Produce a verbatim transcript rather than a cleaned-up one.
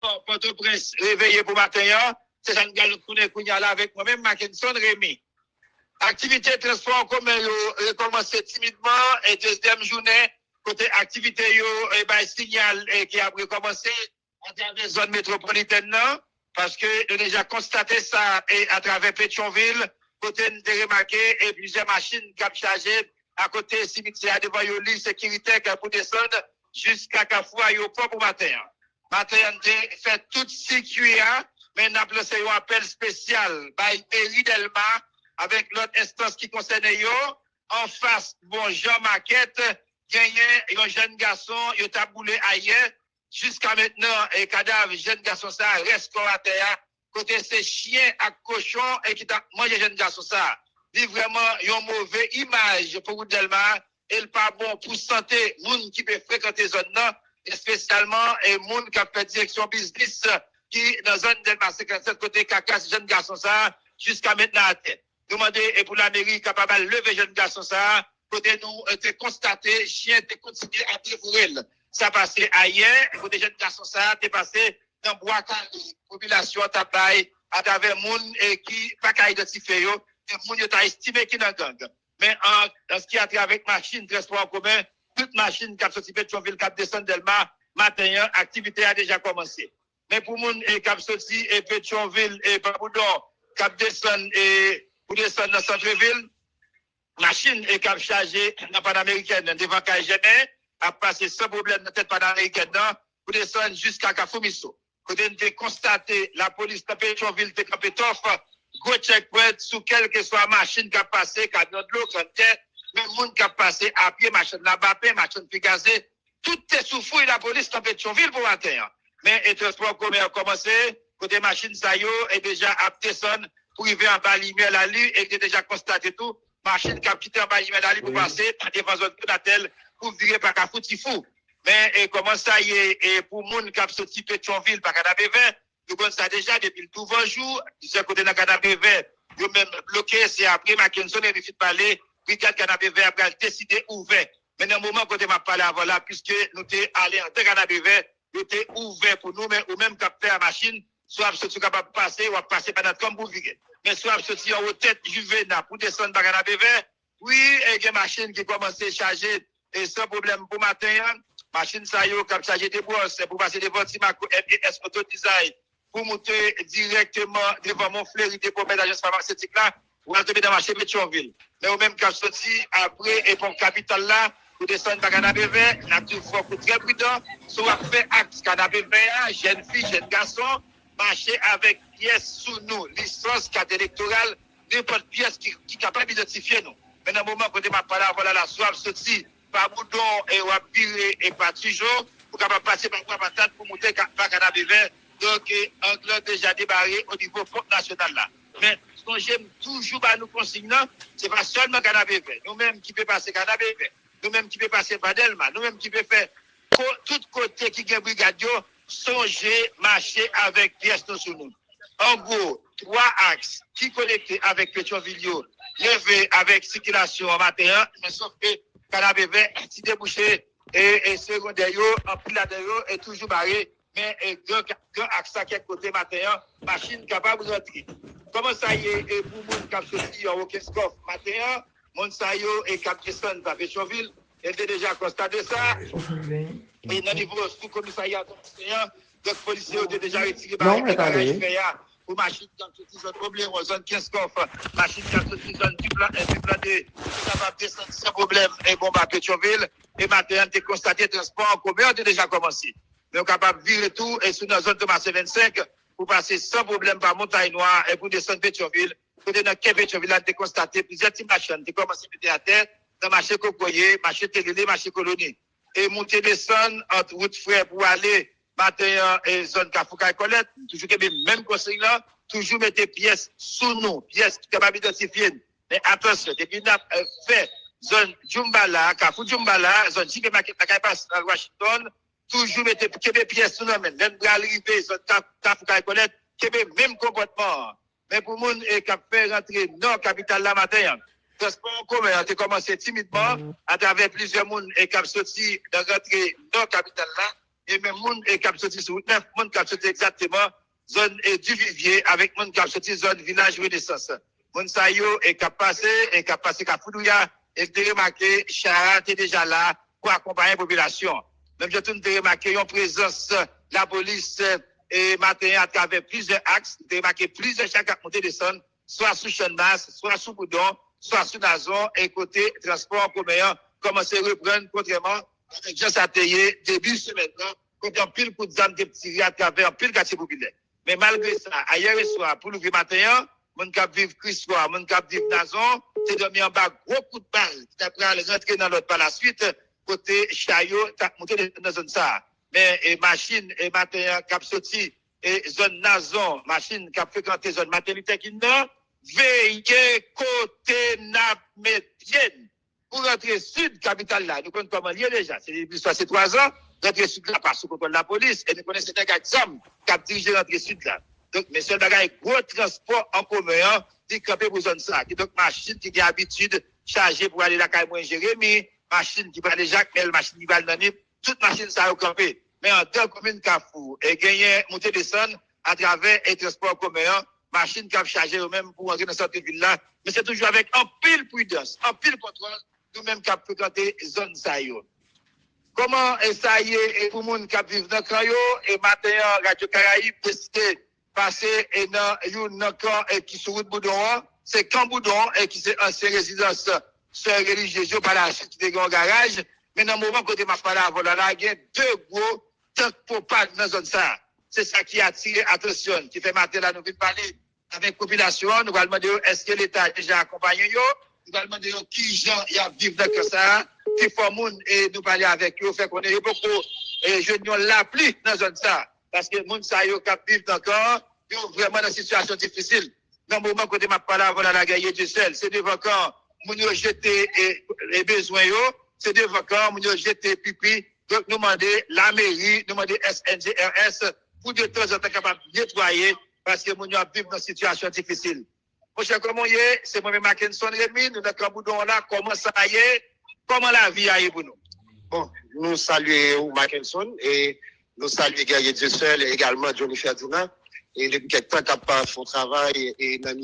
Pòtoprens reveye pou maten an. Se sa n pral konnen kounye a la avèk mwen menm, Mackenson Remy. Aktivite transpò an komen yo rekòmanse timidman e dezyèm jounen kote aktivite yo e bay siyal e ki ap rekòmanse atravè zòn metwopolitèn nan, paske nou deja konstate sa e atravè Petyonvil, kote n te remake e plizyè machin k ap chaje akote simityè a devan yon liy sekiritè k ap pou desann jiska kafou ayewopò pou maten an. Maten an, n te fè tout sikui a, men n ap lanse yon apèl espesyal bay meri Dèlma avèk lòt enstans ki konsène yo, anfas bon jan makèt, genyen yon jèn gason yo t ap boule ayè. Jiska mentnan, e kadav jèn gason sa a rès kò atè a, kote se chyen ak kochon e ki t ap manje jèn gason sa a. Li vrèman yon move imaj pou wout Dèlma a, e l pa bon pou sante moun ki pe frekante zòn nan, espesyalman e moun k ap fè direksyon biznis ki nan zòn Dèlma senkannsèt kote kakas jèn gason sa a jiska mentnan atè. Nou mande e pou lameri kapab al leve jèn gason sa a, kote nou e, te konstate chyen te kontinye ap devore l. Sa pase ayè, kote jèn gason sa a te pase nan Bwa Kale, popilasyon an t ap bay atravè moun e, ki pa ka idantifye yo, e moun yo ta estime ki nan gang. Men an, an se ki a travè machin transpò an komen, tout machin k ap soti Petyonvil k ap desann Dèlma, maten an, aktivite a deja kòmanse. Men pou moun e, k ap soti e, Petyonvil e Paboudon, k ap desann e, pou desann nan santrevil, machin e, k ap chaje nan Panamerikèn nan devan kay Jèmen, ap pase san pwoblèm nan tèt Panamerikèn nan pou desann jiska Kafou Miso. Kote n te konstate lapolis nan Petyonvil te kanpe tòf, gwo checkpoint sou kèlkeswa machin k ap pase, kamyon dlo, grann tè, menm moun k ap pase apye, machann labapen, machann pi gaze, tout te sou fouy lapolis nan Petyonvil pou maten an. Men e transpò komen an kòmanse, kote machin sa yo e deja ap desann pou rive anba limyè lali e te deja konstate tou machin k ap kite anba limyè lali pou pase devan zòn Konatèl pou vire pa Kafou Tifou. Men e kòman sa ye e pou moun k ap soti Petyonvil pa Kanapevè, nou konn sa deja depi l douvan jou, plizyè kote nan Kanapevè, yo menm bloke, se apre Mackenson Remy fin pale, brigad Kanapevè a pral deside ouvè. Men nan moman kote m ap pale avè w la, piske nou te ale antre Kanapevè, yo te ouvè pou nou, men ou menm k ap fè a machin, si w ap soti, w kapab pase, w ap pase pa Natcom pou vire. Men si w ap soti anwo tèt Juvena pou desann pa Kanapevè, wi, e gen machin ki kòmanse chaje e san pwoblèm pou maten an. Machin sa yo k ap chaje de bwòs pou pase devan Ti Mako M E S Auto Design pou moute dirèkteman devan Mont Fleuri depo mèt ajans famasetik la, w al tonbe nan mache Petyonvil. Men ou menm k ap soti apre e pon kapital la, pou desann pa Kanapevè, n ap di w fòk ou trè pridan si w ap fè aks Kanapevè a, jèn fi, jèn gason, mache avèk pyès sou nou, lisans, kat elektoral, nenpòt pyès ki, ki kapab idantifye nou. Men nan moman kote m ap pale avè w la, la, si w ap soti pa Boudon e w ap vire e pa Tijo, ou kapab pase pa Bwa Patat pou moute ka, pa Kanapevè. Donk, e, ang lan deja debare o nivo pon nasyonal la. Men, sonje m toujou ba nou konsiy nan, se pa sèlman Kanapevè. Nou menm ki pe pase Kanapevè, nou menm ki pe pase pa Dèlma, nou menm ki pe fè ko, tout kote ki gen brigad yo, sonje mache avèk pyès nou sou nou. An gwo, twa aks ki konekte avèk Petyonvil yo leve avèk sikilasyon an maten an, men sof ke Kanapevè, ti debouche e, e segondè yo, anpil ladan yo e toujou bare, men e gran, gran aks la kèk kote maten an, machin kapab rantre. Kòman sa ye e pou moun k ap soti anwo Kenskòf maten an, moun sa yo e k ap desann pa Petyonvil, e te deja konstate sa. E nan nivo sou komisarya Tomasen an, donk polisye yo te deja retire barikad a Raj Fè a pou machin k ap soti zòn Obleron, zòn Kenskòf, machin k ap soti zòn Diplan, e Diplan de, pou kapab desann san pwoblèm e bon ba Petyonvil. E maten an, n te konstate transpò an komen an te deja kòmanse. Men yo kapab vire tou e sou nan zòn Tomasen vennsenk pou pase san pwoblèm pa Montay Nwa e pou desann Petyonvil. Kote nan kè Petyonvil la, n te konstate plizyè ti machann te kòmanse mete atè nan mache Kokoye, mache Telele, mache Koloni. E moute desann ant wout Frè pou ale maten an e zòn Kafou Kay Kòlèt, toujou kenbe menm konsiy lan, toujou mete pyès sou nou, pyès ki kapab idantifye n. Men atansyon, depi n ap e, fè zòn Djoumbala, Kafou Djoumbala, zòn J P Market, lakay Pastral Washington, toujou mete, kenbe pyès nou nan men. Lè n pral rive zòn Ka, Kafou Kay Kòlèt, kenbe menm konpòtman an. Men pou moun e, k ap fè rantre nò kapital la maten an, transpò an komen an te kòmanse timidman atravè plizyè moun e k ap soti nan rantre nò kapital la. e menm moun e k ap soti sou wout nèf, moun k ap soti egzakteman zòn e Divivye avèk moun k ap soti zòn Vilaj Renesans. Moun sa yo e k ap pase, e k ap pase Kafou Douya, e m te remake cha a te deja la pou akonpaye popilasyon. Menm jan tou, m te remake yon prezans lapolis e maten an atravè plizyè aks, m te remake plizyè cha k ap monte desann, swa sou Channmas, swa sou Boudon, swa sou Nazon, e kote transpò an komen an kòmanse reprann, kontrèman avèk jan sa te ye debi semèn nan, kote anpil kout zam te tire atravè anpil katye popilè. Men malgre sa, ayè swa, pou louvri maten an, moun k ap viv Kriswa, moun k ap viv Nazon, te dòmi anba gwo kout bal ki ta pral rantre nan lòd pa laswit, kote cha yo t ap monte desann nan zòn sa a. Men e machin e maten an k ap soti e zòn Nazon, machin k ap frekante zòn Maten Lithè King nan, veye kote n ap met pye n. Pou rantre sid kapital la, nou konn kòman l ye deja. Se depi swa se twazan, rantre sid la pa sou kontwòl lapolis. E nou konnen se nèg ak zam k ap dirije rantre sid la. Donk, men sèl bagay, gwo transpò an komen an, li kanpe pou zòn sa. Kidonk, machin ki gen abitid chaje pou ale lakay mwen Jeremi, machin ki prale Jakmèl, machin ki prale nan Nip, tout machin sa yo kanpe. Men anndan komin Kafou, e genyen moute desann atravè e transpò an komen an, machin k ap chaje yo menm pou rantre nan sant vil la. Men se toujou avèk anpil pridans, anpil kontwòl, nou menm k ap frekante zòn sa yo. Kòman e sa ye e pou moun k ap viv nan kan yo? E maten an, Radyo Karayib deside pase e nan youn nan kan e ki sou wout Boudon an. Se kan Boudon e ki se ansyen rezidans sè relijyez yo, pa laswit ki te gen yon garaj. Men nan moman kote m ap pale avè w la, la gen de gwo tank pwopàn nan zòn sa a. Se sa ki atire atansyon n, ki fè maten la nou vin pale avèk popilasyon an, nou pral mande yo èske Leta deja akonpaye yo, nou pral mande yo ki jan y ap viv nan kan sa a, ki fò moun e nou pale avèk yo, fè konnen yo poko e jwenn yon lapli nan zòn sa a, paske moun sa yo k ap viv nan kan an, yo vrèman nan sitiyasyon difisil. Nan moman kote m ap pale avè w la, la Guerrier Dieuseul, se devan kan moun yo jete e, e bezwen yo, se devan kan moun yo jete pipi. Donk, nou mande lameri, nou mande S N G R S pou de tanzantan kapab netwaye, paske moun yo ap viv nan sitiyasyon difisil. Monchè, kòman w ye? Se mwen menm, Mackenson Remy, nou nan kan Boudon an la. Kòman sa ye? Kòman lavi a ye pou nou? Bon, nou salye ou, Mackenson, e nou salye Guerrier Dieuseul, e egalman Johnny Ferdinand, e depi kèk tan k ap fè yon travay e nan